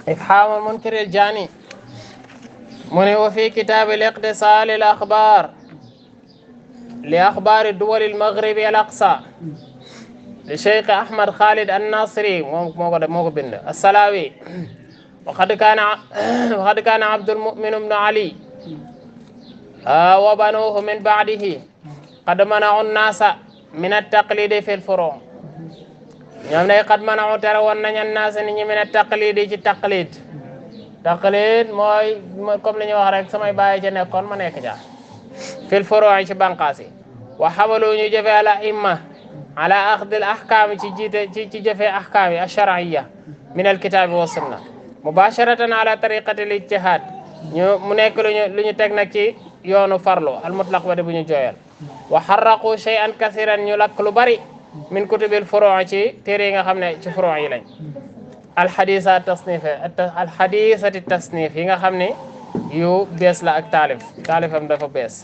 إفحام المنكر الجاني من وفي كتاب الاقتصال الأخبار لأخبار الدول المغرب الأقصى لشيخ أحمد خالد الناصري موقع بند السلاوي وقد كان عبد المؤمن بن علي وبنوه من بعده قد منعوا الناس من التقليد في الفروع ñoom day قد منعوا tere woon nañ الناس nit ñi من التقليد ci taqlid mooy comme li ñu wax rek samay bàyyi ci nekkoon ma nekk ja fil furu' ci banqaas yi wa xamalu ñu jëfe ala imma ala axdil ahkaam ci jiite ci jëfe ahkaam yi ash-shar'iyya min al-kitaabi wa sunna mubasharatan ala tariqati al-ijtihad ñu mu nekk lu ñu teg nag ci yoonu farlu al-mutlaq wa bu ñu jooyal wa harraqu shay'an kasiran ñu lakk lu bari min kutubil furu' ci téere yi nga xam ne ci furu' yi lañ alxadisa tasnif alxadisati tasnif yi nga xam ne yu bees la ak taalifam dafa bees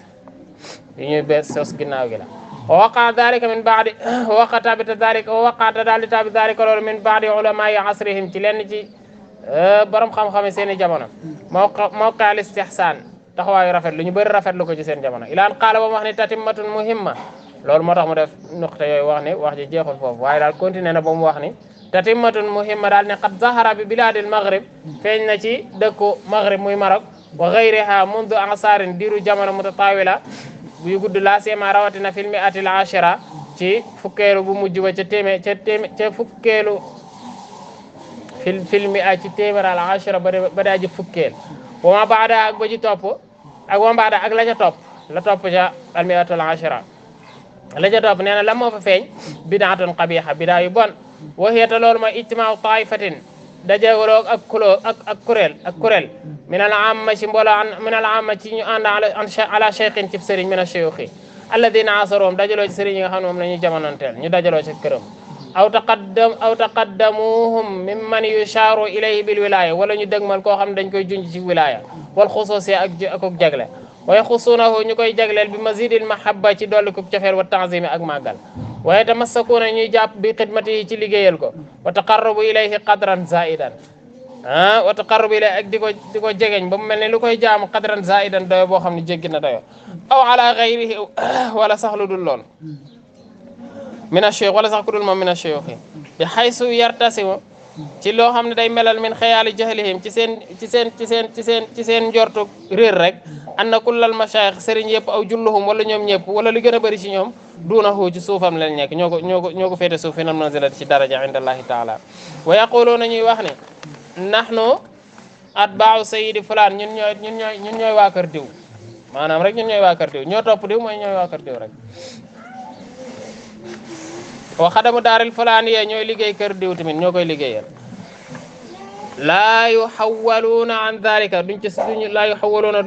yu ñuy bees sos ginnaaw gi la wa waqa dalika min baadi waqata dalika wa waqata daal di taabi dalika loolu min baadi ulama yi asrihim ci lenn ci borom xam-xam yi seen i jamono mawqa al istihsan taxawaayu rafet lu ñu bëri rafet lu ko ci seen jamono ilaan qaala ba mu wax ne tatimmatun muhimma loolu moo tax mu def nuqta yooyu wax ni wax ji jeexul foofu waaye daal continué na ba mu wax ni tatimmatun muhimma daal ne qad zahara bi biladil maghrib feeñ na ci dëkku maghrib muy Maroc wa ghayriha mundu ansaarin diiru jamono mutatawila yu gudd la sema rawatina fil mi'atil ashira ci fukkeelu bu mujj ba ca fukkeelu fil mi'a ci téeméer al ashira ba daa ji fukkeel wa ma baada ak ba ji topp ak wa baada ak la ca topp la topp ca al mi'atul ashira la ca topp nee na la moo fa feeñ bidaatun qabiha bidaa yu bon waxiyata loolu mooy ijtimaau taifatin dajeewaloo ak kuréel min al amma ci mbooloo min al amma ci ñu ànd ala cheikhin ci sëriñ min a cheikhi alladina asaroom dajaloo ci sëriñ yi nga xam ne moom la ñuy jamonoonteel ñu dajaloo ci këram aw taqaddamuhum mimman yusharu ilayhi bil wilaya wala ñu dëgmal koo xam ne dañ koy junj ci wilaya wal xusuusi ak jagle wa yaxusuunahu ñu koy jagleel bi mazidil mahabba ci dolli ko cofeel wa tanzimi ak màggal wa yatamassakuuna ñuy jàpp bi xidmatihi ci liggéeyal ko wa taqarrubu ilayhi qadran zaidan wa taqarrubu ilayhi ak di ko jegeñ ba mu mel ne lu koy jaamu qadran zaidan doyo boo xam ne jéggi na doyo aw ala gayrihi wala sax lu dul lool min ash-shaykh wala sax ku dul moom min ash-shaykh bi haysu yartasimu ci loo xam ne day melal min xayaali jahlihim ci seen njortu réer rek anna kullal mashayikh sëriñ yëpp aw julluhum wala ñoom ñëpp wala li gën a bëri ci ñoom duunahu ci suufam lañ nekk ñoo ko féete suuf fi na manzilati ci daraja inda allahi taala wa yaquluuna ñuy wax ne nahnu atba'u sayyidi fulaan ñun ñooy waa kër diw maanaam rek ñun ñooy waa kër diw ñoo topp diw mooy ñooy waa kër diw rek wa xadamu daaril fulaan yee ñooy liggéey kër diw tamit ñoo koy liggéeyal laa yuxawaluuna an dalika laa yuxawaluuna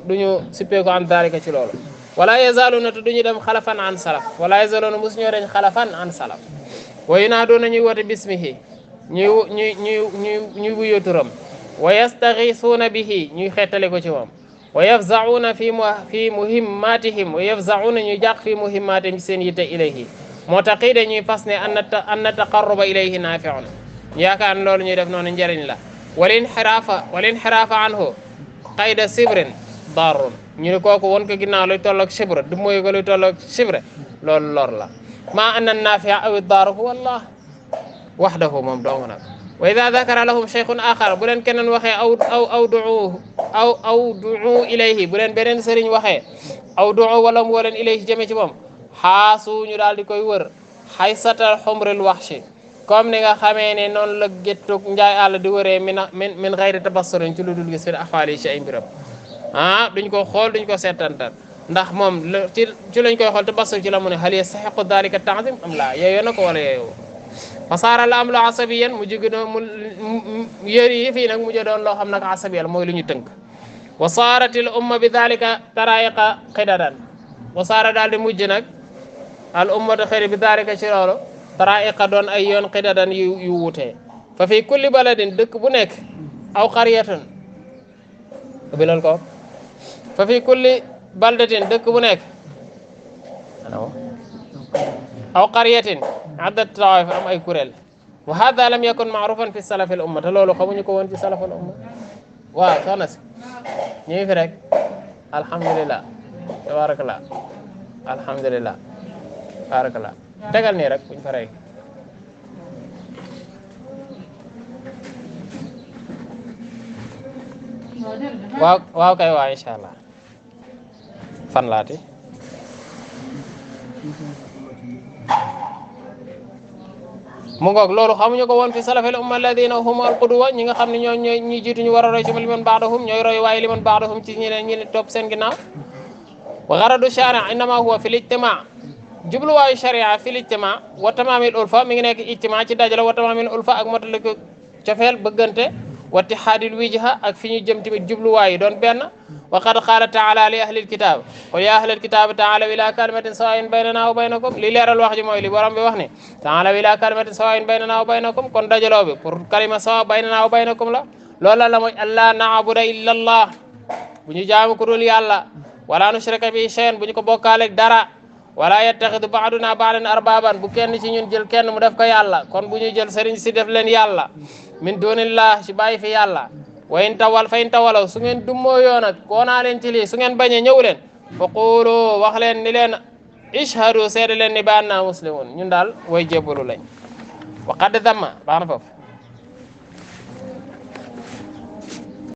duñu sippeeku an dalika ci loolu wala yazaaluuna te duñu dem xalafan an salaf wala yazaaluuna mosu ñoo dañ xalafan an salaf wa yunaaduuna ñuy wote bismihi ñuy wuyu turam wa yastaxiisuuna bihi ñuy xeetale ko ci moom wa yafzauna fi muhimmatihim wa yafzauna ñuy jàq fi muhimmatihim ci seen yitte ilayhi moo tax xii dañuy fas ne anna taqarruba ilayhi naafi'un yaakaar ne loolu ñuy def noonu njëriñ la wal inxiraafa anhu qayda sibrin darrun ñu ne kooku won ko ginnaaw luy tolloog sibre du mooy ko luy tolloog sibre loolu lor la ma anna naafi'a aw ad-darru huwa Allah wahdahu moom dong nag wa ida dakara lahum cheikhun axar bu leen keneen waxee aw duu ilayhi bu leen beneen sëriñ waxee aw duu wala mu woo leen ilayhi jëme ci moom xaasu ñu daal di koy wër xaysatal xumril waxshi comme ni nga xamee ne noonu la géttug njaay àll di wëree min xayri tabassurin ci lu dul gis fi afaal yi ci ay mbiram duñ ko xool duñ ko seetantal ndax moom ci lañ koy xool tabassur ci la mu ne hal yastahiqu dalika ta'zim am laa yeeyoo na ko wala yeeyoo fasaara la am lu asabiyan mu jóge mu yëri yi fii nag mujj doon loo xam nag asabiyan mooy lu ñu tënk wa saaratil umma bi dalika tarayiqa xidadan wa saara daal di mujj nag al ummatu xëri bi dalika ci loolu tarayiqa doon ay yoon xidadan yu wutee fa fi kulli baladin dëkk bu nekk aw qaryatun bilal ko fa fi kulli baldatin dëkk bu nekk aw qaryatin addat tawaif am ay kuréel wa hada lam yakun maarufan fi salafi al umma te loolu xamuñu ko woon ci salaf al umma waaw soxna si ñu ngi fi rek alhamdulilah tabarakallah alhamdulilah tabarakallah tegal nii rek buñ paree waaw kay waaw incha allah fan laati mu ngoog loolu xamuñu ko woon fi salafil umma alladina hum alqudwa ñi nga xam ne ñooy ñi jiitu ñu war a roy ci liman baadahum ñooy roy waaye liman baadahum ci ñi topp seen ginnaaw wa garadu sharia innama huwa fi lijtima jubluwaayu sharia fi lijtima wa tamaamil ulfa mi ngi nekk ijtima ci dajale wa tamaamil ulfa ak motaliku cofeel bëggante wa ittihaadil wijha ak fi ñu jëm tamit jubluwaay yi doon benn wa qad qaala taala li ahlil kitab qul ya ahlal kitab taalaw ila kalimatin sawaa'in baynana wa baynakum li leeral wax ji mooy li borom bi wax ni taalaw ila kalimatin sawaa'in baynana wa baynakum kon dajaloo bi pour kalima sawa baynana wa baynakum la loolu la mooy allah na'buda illa allah bu ñu jaamu ku dul yàlla wala nushrika bi shay'an bu ñu ko bokkaaleeg dara wala yattaxidu ba'duna ba'dan arbaban bu kenn ci ñun jël kenn mu def ko yàlla kon bu ñu jël sëriñ si def leen yàlla min dunillah ci bàyyi fi yàlla wa in tawalaw su ngeen dummoo yoo nag koo naa leen ci lii su ngeen bañee ñëw leen fa quulu wax leen ni leen ishhadu seede leen ni ba anna muslimun ñun daal way jébbalu lañ wa qad damma baax na foofu